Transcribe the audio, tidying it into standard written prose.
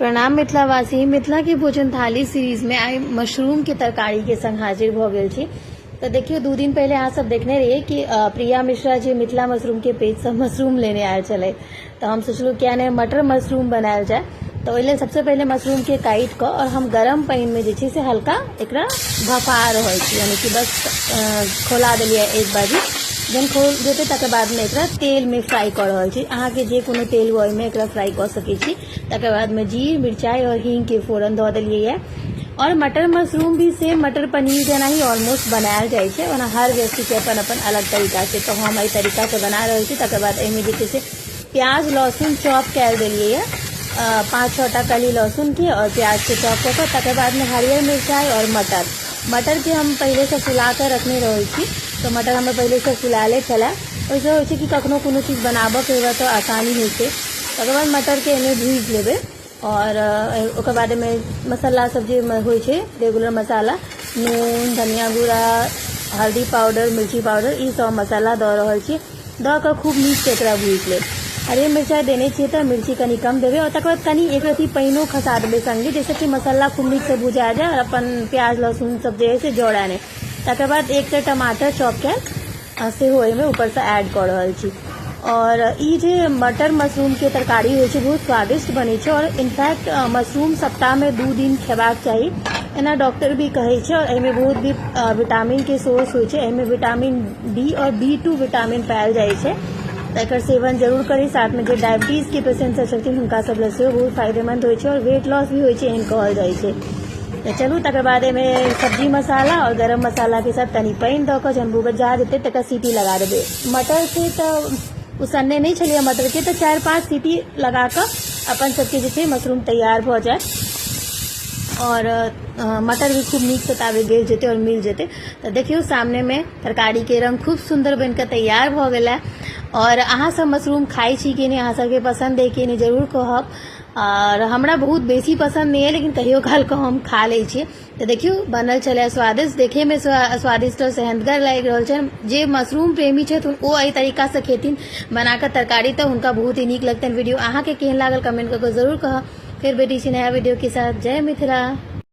प्रणाम मिथिलावासी। मिथिला के भोजन थाली सीरीज में आइ मशरूम के तरकारी के संग हाजिर भऽ गेल छी। तऽ देखियौ, 2 दिन पहिले अहाँ सब देखने रहियै कि प्रिया मिश्रा जी मिथिला मशरूम के पेज से मशरूम लेने आयल छलै, तऽ हम सोचलहुँ किया नहि मटर मशरूम बनायल जाय। तऽ ओहि लेल सबसे पहिले मशरूम के काटि कऽ आओर हम गरम पानि मे जे छै से हल्का एकरा भफा रहल छी, यानी कि बस खौला देलियै एक बाजी। जहन खौल जेतै, तकर बादमे एकरा तेलमे फ्राइ कऽ रहल छी। अहाँके जे कोनो तेल हुए, ओहिमे एकरा फ्राइ कऽ सकै छी। तकर बादमे जीर, मिरचाइ आओर हींगके फोरन दऽ देलियै यऽ। आओर मटर मशरूम भी सेम मटर पनीर जेना ही ऑलमोस्ट बनायल जाइ छै। ओना हर व्यक्तिके अपन अपन अलग तरीका छै, तऽ हम एहि तरीकासँ बना रहल छी। तकर बाद एहिमे जे छै से प्याज लहसुन चॉप कयल देलियै यऽ, पाँच छओ टा कली लहसुनके आओर प्याजके चॉप कऽ कऽ। तकर बादमे हरियर मिरचाइ आओर मटर। मटरके हम पहिलेसँ फुला कऽ रखने रहै छी, तऽ मटर हमर पहिलेसँ फुलायले छलए। ओहिसँ होइ छै कि कखनो कोनो चीज बनाबऽके हुए तऽ आसानी होइ छै। तकर बाद मटरके एहिमे भूजि लेबै आओर ओकर बाद एहिमे मसाला सब जे होइ छै, रेगुलर मसाला, नून, धनिया गुड़ा, हल्दी पाउडर, मिर्ची पाउडर, ई सब मसाला दऽ रहल छी। दऽ कऽ खूब नीकसँ एकरा भूजि लेब। हरियर मिरचाइ देने छियै, तऽ मिर्ची कनि कम देबै आओर तकर बाद कनि एक रत्ती पानिओ खसा देबै सङ्गे, जाहिसँ कि मसाला खूब नीकसँ भुजा जाय आओर अपन प्याज लहसुन सब जे हइ से जरै नहि। तकर बाद एकटा टमाटर चॉप कयल सेहो एहिमे ऊपरसँ ऐड कऽ रहल छी। आओर ई जे मटर मशरूमके तरकारी होइ छै, बहुत स्वादिष्ट बनै छै। आओर इनफैक्ट मशरूम सप्ताहमे 2 दिन खेबाक चाही, एना डॉक्टर भी कहै छै। आओर एहिमे बहुत भी विटामिनके सोर्स होइ छै। एहिमे विटामिन डी आओर बी 2 विटामिन पायल जाइ छै, तऽ एकर सेवन जरूर करी। साथमे जे डायबिटीजके पेशेंट सब छथिन, हुनका सब लए सेहो बहुत फायदेमंद होइ छै आओर वेट लॉस भी होइ छै, एहन कहल जाइ छै। तऽ चलू, तकर बाद एहिमे सब्जी मसाला आओर गरम मसालाके साथ कनि पानि दऽ कऽ जहन भुजा जेतै, तकर सीटी लगा देबै मटरके। तऽ उसनने नहि छलियै मटरके, तऽ 4-5 सीटी लगा कऽ अपन सबके जे छै मशरूम तैयार भऽ जायत आओर मटर भी खूब नीकसँ ताबे गलि जेतै आओर मिल जेतै। तऽ देखियौ, सामनेमे तरकारीके रंग खूब सुन्दर बनि कऽ तैयार भऽ गेलै। आओर अहाँसभ मशरूम खाइ छी कि नहि, अहाँ सबके पसन्द अइ कि नहि, जरूर कहब। आओर हमरा बहुत बेसी पसन्द नहि अइ, लेकिन कहियो कालके हम खा लै छियै। तऽ देखियौ, बनल छलै स्वादिष्ट, देखैमे स्वादिष्ट आओर सेहन्तगर लागि रहल छै। जे मशरूम प्रेमी छथि, ओ एहि तरीकासँ खेथिन बनाकऽ तरकारी, तऽ हुनका बहुत ही नीक लगतनि। वीडियो अहाँके केहन लागल, कमेंट कऽ कऽ जरूर कहब। फेर भेटै छी नया वीडियोके साथ। जय मिथिला।